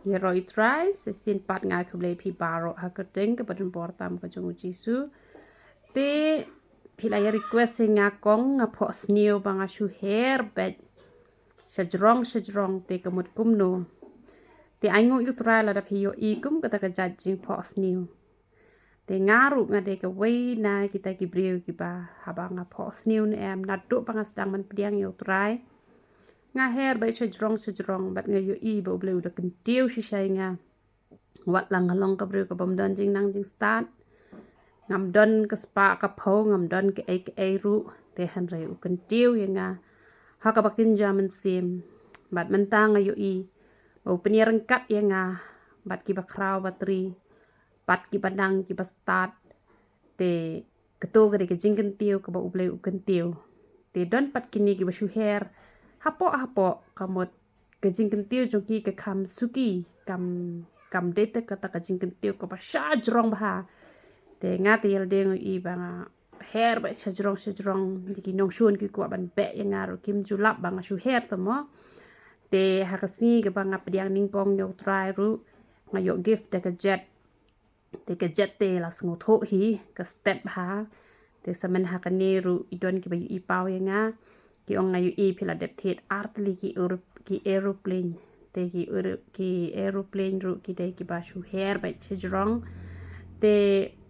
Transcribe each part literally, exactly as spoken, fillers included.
Ïaroh ïa u Trai, sa shisien pat nga ai khublei ïa phi baroh ha ka kyrteng kaba donbor tam ka jong u Jisu. Te phi la ïa request ïa nga kong nga phohsniew ba nga shu her beit shajrong shajrong, te ka mut kumno. Te ai nguh ïa u Trai lada phi ïohi kum kata ka jait jingphohsniew. Te nga ruh nga dei kawei na kita ki briew kiba haba nga phohsniew ne em, naduh ba nga sdang ban pdiang ïa u Trai, nga her beit shajrong shajrong bad nga ïohi ba U Blei u da kyntiew shisha ïa nga. Wat la nga long ka briew kabym don jingnang jingstad, ngam don ka spah ka phew, ngam don kaei kaei ruh, te hynrei u kyntiew ïa nga ha kaba kynja mynsiem. Bad mynta nga ïohi ba u pynïaryngkat ïa nga bad kiba khraw ba tri, bad kiba nang kiba stad. Te kato ka dei ka jingkyntiew kaba U Blei u kyntiew. Te don pat kine kiba shu her hapoh hapoh, ka mut ka jingkyntiew jong ki ka kham suki, kam, kam dei te kata ka jingkyntiew kaba shajrong bha. Te nga te ïa lade nga ïohi ba nga her beit shajrong shajrong, ïa ki nongshun ki kwah ban beh ïa nga ruh kim ju lap ba nga shu her te mo. Te ha ka sngi kaba nga pdiang nyngkong ïa u Trai ruh, nga ïoh gift da ka jet. Te ka jet te la sngewthuh hi, ka stet bha. Te sa myn ha kane ruh i don kiba ïohi paw ïa nga. Ki ong nga ïohi phi la dep thied artylli ki aero-, ki aeroplane. Te ki aero-, ki aeroplane ruh ki dei kiba shu her beit shajrong. Te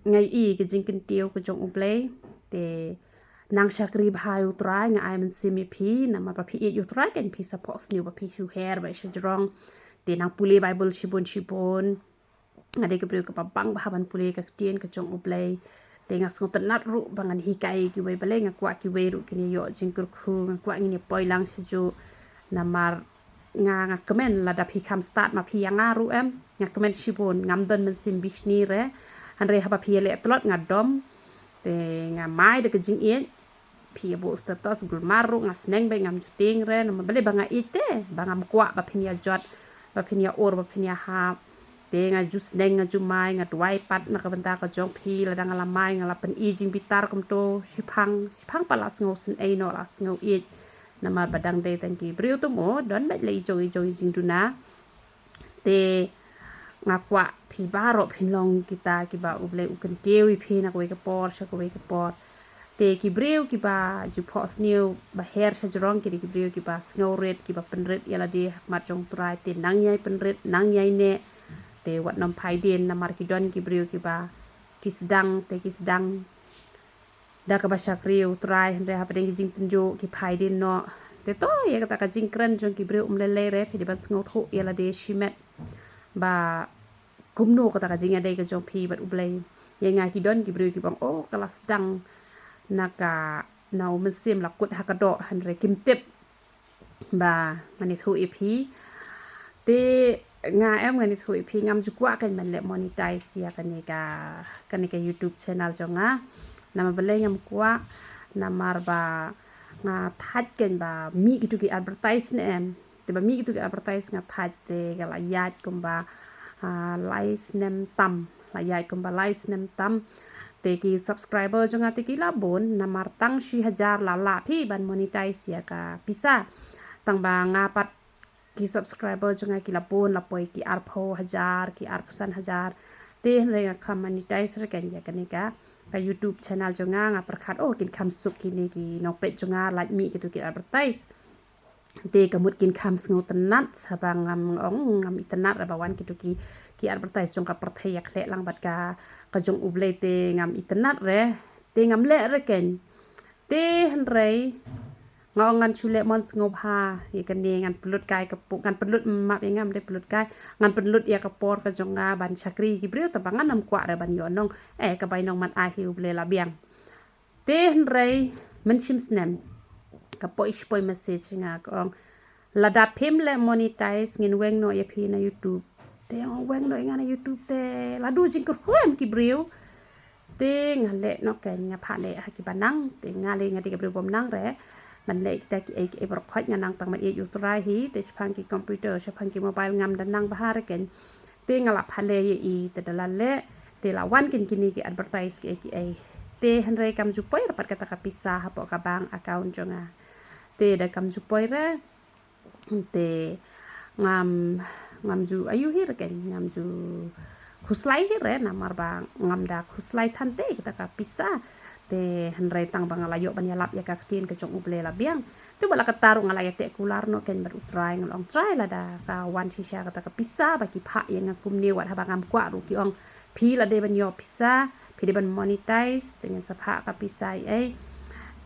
nga ïohi ka jingkyntiew ka jong U Blei. Te nang shakri bha ïa u Trai, nga ai mynsiem ïa phi, namar ba phi ïeit ïa u Trai kan phi sa phohsniew ba phi shu her beit shajrong. Te nang pule Bible shibun shibun. Nga dei ka briew kaba bang bha ban pule ka ktien ka jong U Blei. Te nga sngewtynnat ruh ba ngan hikai kiwei, balei nga kwah kiwei ruh kin ïoh jingkyrkhu, nga kwah ngin ïa poi lang shajuh. Namar nga, nga kmen lada phi kham stad ma phi ïa nga ruh em, nga kmen shibun, ngam don mynsiem bishni re. Hynrei haba phi ïaleh tlot nga dom. Te nga mai da ka jingïeit. Phi ïa buh status, kulmar ruh nga sneng beit, ngam ju tieng re, namar balei, ba nga ïeit te, ba ngam kwah ba phin ïa jot, ba phin ïa ur, ba phin ïa hap. Te nga ju sneng, nga ju mai, nga duwai pat na ka bynta ka jong phi, lada nga la mai, nga la pyni jingbitar kumto, shiphang, shiphang pat la sngewsynei noh, la sngewïeit. Namar ba dang dei tang ki briew te mo, don beit la i jong i jong i jingduna. Te nga kwah phi baroh phin long kita kiba U Blei u kyntiew ïa phi na kawei ka por sha kawei ka por. Te ki briew kiba ju phohsniew ba her shajrong ki dei ki briew kiba sngewrit, kiba pynrit ïa lade ha khmat jong u Trai, te nang ïai pynrit, nang ïai neh. Te wat nym phai dien, namar ki don ki briew kiba ki sdang, te ki sdang da kaba shakri ïa u Trai, hynrei hapdeng ki jingtynjuh ki phai dien noh. Te to ïa kata ka jingkren jong ki briew um lei lei re, phi dei ban sngewthuh ïa lade shimet ba kumno kata ka jingïadei ka jong phi bad U Blei. Ïa nga ki don ki briew kiba ong, oh, ka la sdang na ka, na u mynsiem la kut ha ka doh, hynrei kim tip ba ngan ïathuh ïa phi. Te nga em, ngan ïathuh ïa phi, ngam ju kwah kan ban leh monetize ïa kane ka, kane ka YouTube channel jong nga. Namar balei ngam kwah? Namar ba nga thait kan ba mih kitu ki advertise ne em. Te ba mih kitu ki advertise nga thait te ka la ïaid kumba, ah, lai snem tam. La ïaid kumba lai snem tam. Te ki subscriber jong nga te ki la bun, namar tang shi hajar la lah phi ban monetize ïa ka pisa. Tang ba nga pat ki subscriber jong nga ki la bun, la poi ki arphew hajar, ki arphew san hajar. Te hynrei nga kham monetize re kan ïa kane ka, ka YouTube channel jong nga, nga pyrkhat, oh, kin kham suk kine ki nongpeit jong nga, lait mih kitu ki advertise. Te ka mut kin kham sngewtynnat, haba ngam ong, ngam itynnat re ba wan kitu ki, ki advertise jong ka pyrthei ïa khleh lang bad ka, ka jong U Blei te ngam itynnat re, te ngam leh re kan. Te hynrei nga ong ngan shu leh mon sngewbha ïa kane, ngan pynlut kai ka por, ngan pynlut, map ïa nga, ym dei pynlut kai, ngan pynlut ïa ka por ka jong nga ban shakri ki briew, tang ba ngan ym kwah re ban ïoh nong, eh, ka bai nong man ai hi, U Blei la biang. Te hynrei mynshem snem ka poi shi poi message ïa nga, ka ong, lada phim leh monetize ngin weng noh ïa phi na YouTube. Te ong weng noh ïa nga na YouTube te la duh jingkyrkhu em ki briew. Te nga leh noh kan, nga phah leh ha kiba nang, te nga leh, nga dei ka briew bym nang re ban leh kita kiei kiei baroh khoit, nga nang tang ban ïeit ïa U Trai hi, te shaphang ki computer, shaphang ki mobile ngam da nang bha re kan. Te nga la phah leh ïa i, te da la leh, te la wan kan kine ki advertise kiei kiei. Te hynrei kam ju poi re pat kata ka pisa hapoh ka bank account jong nga. Te da kam ju poi re, te ngam, Ngam ju aiu hi re keiñ, ngam ju khuslai hi re, namar ba ngam da khuslai than te kita ka pisa. Te hynrei tang ba nga la ïoh ban ïalap ïa ka ktien ka jong U Blei la biang. Te ba la katta ruh nga la ïateh kular noh keiñ bad U Trai, nga la ong Trai, lada ka wan shisha kata ka pisa ba ki phah ïa nga kumne, wat haba ngam kwah ruh ki ong phi la dei ban ïoh pisa, phi dei ban monetize, te ngan sa phah ka pisa ei ei.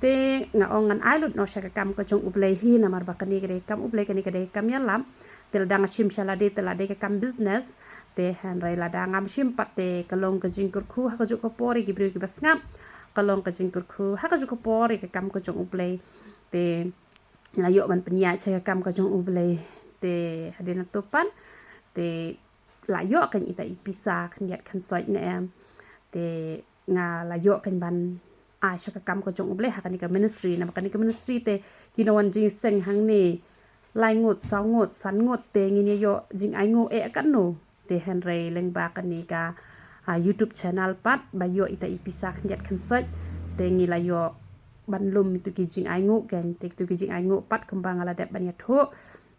Te nga ong ngan ai lut noh sha ka kam ka jong U Blei hi, namar ba kane ka dei ka kam U Blei, kane ka dei ka kam ïalap. Te lada nga shim sha lade te la dei ka kam business. Te hynrei lada ngam shim pat te ka long ka jingkyrkhu ha kajuh ka por ïa ki briew kiba sngap, ka long ka jingkyrkhu ha kajuh ka por ïa ka kam ka jong U Blei. Te la ïoh ban pynïaid sha ka kam ka jong U Blei. Te hadien nangto pat te la ïoh keiñ ita i pisa khyndiat khynsoit ne em. Te nga la ïoh keiñ ban ai sha ka kam ka jong U Blei ha kane ka ministry, namar kane ka ministry te ki nongwan jingseng hangne lai ngut, saw ngut, san ngut te ngin ïa ïoh jingainguh eh katno. Te hynrei lyngba kane ka, ah, YouTube channel pat ba ïoh ita i pisa khyndiat khynsoit, te ngi la ïoh ban lum ïa tu ki jingainguh keiñ. Te tu ki jingainguh pat kumba nga la dep ban ïathuh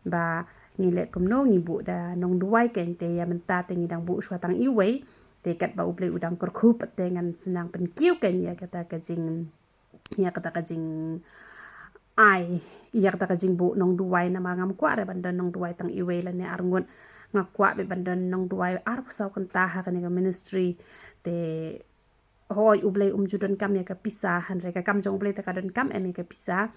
ba ngi leh kumno, ngi buh da nongduwai keiñ, te ïa mynta te ngi dang buh shuwa tang iwei. Te katba U Blei u dang kyrkhu pat te ngan sa nang pynkiew keiñ ïa kata ka jing, ïa kata ka jing ai, ïa kata ka jingbuh nongduwai, namar ngam kwah re ban don nongduwai tang iwei lane ar ngut. Nga kwah beit ban don nongduwai arphew saw kynta ha kane ka ministry. Te hooid, U Blei um ju donkam ïa ka pisa, hynrei ka kam jong U Blei te ka donkam em ïa ka pisa.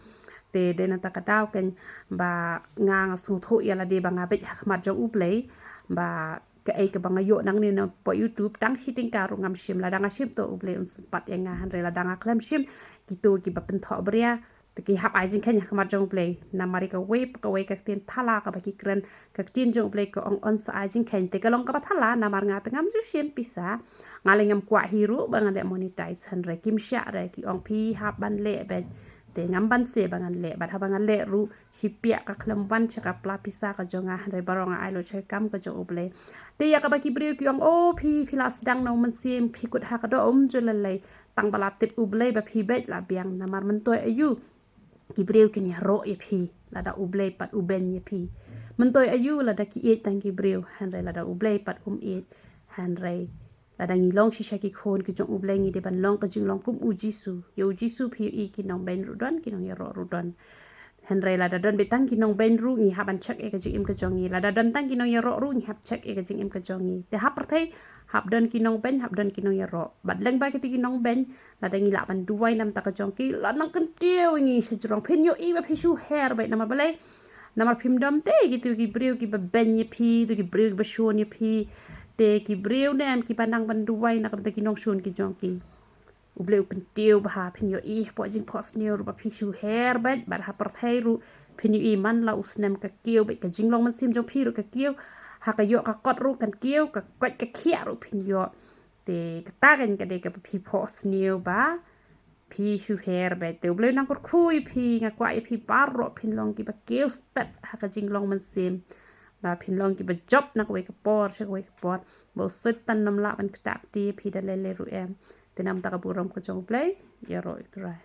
Te dei na kata ka daw keiñ ba nga, nga sngewthuh ïa lade ba nga beit ha khmat jong U Blei, ba kaei kaba nga ïoh nangne na poh YouTube, tang shi tyngka ruh ngam shim. Lada nga shim to U Blei un sympat ïa nga, hynrei lada nga khlem shim, kito kiba pynthoh bria te ki hap ai jingkheiñ ha khmat jong U Blei. Namar ïa kawei pa kawei ka ktien thala kaba ki kren, ka ktien jong U Blei ka ong un sa ai jingkheiñ, te ka long kaba thala, namar nga te ngam ju shim pisa. Nga leh ngam kwah hi ruh ba ngan leh monetize, hynrei kim shah re, ki ong phi hap ban leh beit. Te ngam banse ba ngan leh, bad haba ngan leh ruh, shi piah ka khlem wan sha ka pla pisa ka jong nga, hynrei baroh nga ai lut sha ka kam ka jong U Blei. Te ïa kaba ki briew ki ong, o phi, phi la sdang na U Mynsiem, phi kut ha ka doh, um ju lei lei. Tang ba la tip U Blei ba phi beit la biang, namar myntoi aiu ki briew kin ïaroh ïa phi lada U Blei pat u beiñ ïa phi? Myntoi aiu lada ki ïeit tang ki briew, hynrei lada U Blei pat um ïeit? Hynrei lada ngi long shisha ki khun ki jong U Blei, ngi dei ban long ka jinglong kum U Jisu. Ïa U Jisu phi ïohi ki nongbeiñ ruh don, ki nongïaroh ruh don. Hynrei lada don beit tang ki nongbeiñ ruh, ngi hap ban check ïa ka jingim ka jong ngi. Lada don tang ki nongïaroh ruh, ngi hap check ïa ka jingim ka jong ngi. Te ha pyrthei hap don ki nongbeiñ, hap don ki nongïaroh. Bad lyngba kito ki nongbeiñ, lada ngi lah ban duwai na bynta ka jong ki, la nang kyntiew ïa ngi sha jrong. Phin ïohi ba phi shu her beit, namar balei? Namar phim dom te kito ki briew kiba beiñ ïa phi, kito ki briew kiba shun ïa phi. Te ki briew ne em kiba nang ban duwai na ka bynta ki nongshun ki jong ki? U Blei u kyntiew bha, phin ïohi hapoh jingphohsniew ruh ba phi shu her beit, bad ha pyrthei ruh phin ïohi man la u snem ka kiew beit, ka jinglong mynsiem jong phi ruh ka kiew, ha ka ïoh ka kot ruh kan kiew, ka koit ka khiah ruh phin ïoh. Te kata keiñ ka dei kaba phi phohsniew ba phi shu her beit. Te U Blei u nang kyrkhu ïa phi, nga kwah ïa phi baroh phin long kiba kiew stet ha ka jinglong mynsiem, ba phin long kiba jop na kawei ka por sha kawei ka por, ba u Soitan um lah ban ktah kti ïa phi da lei lei ruh em. Te na bynta ka burom ka jong U Blei, ïaroh ïa U Trai.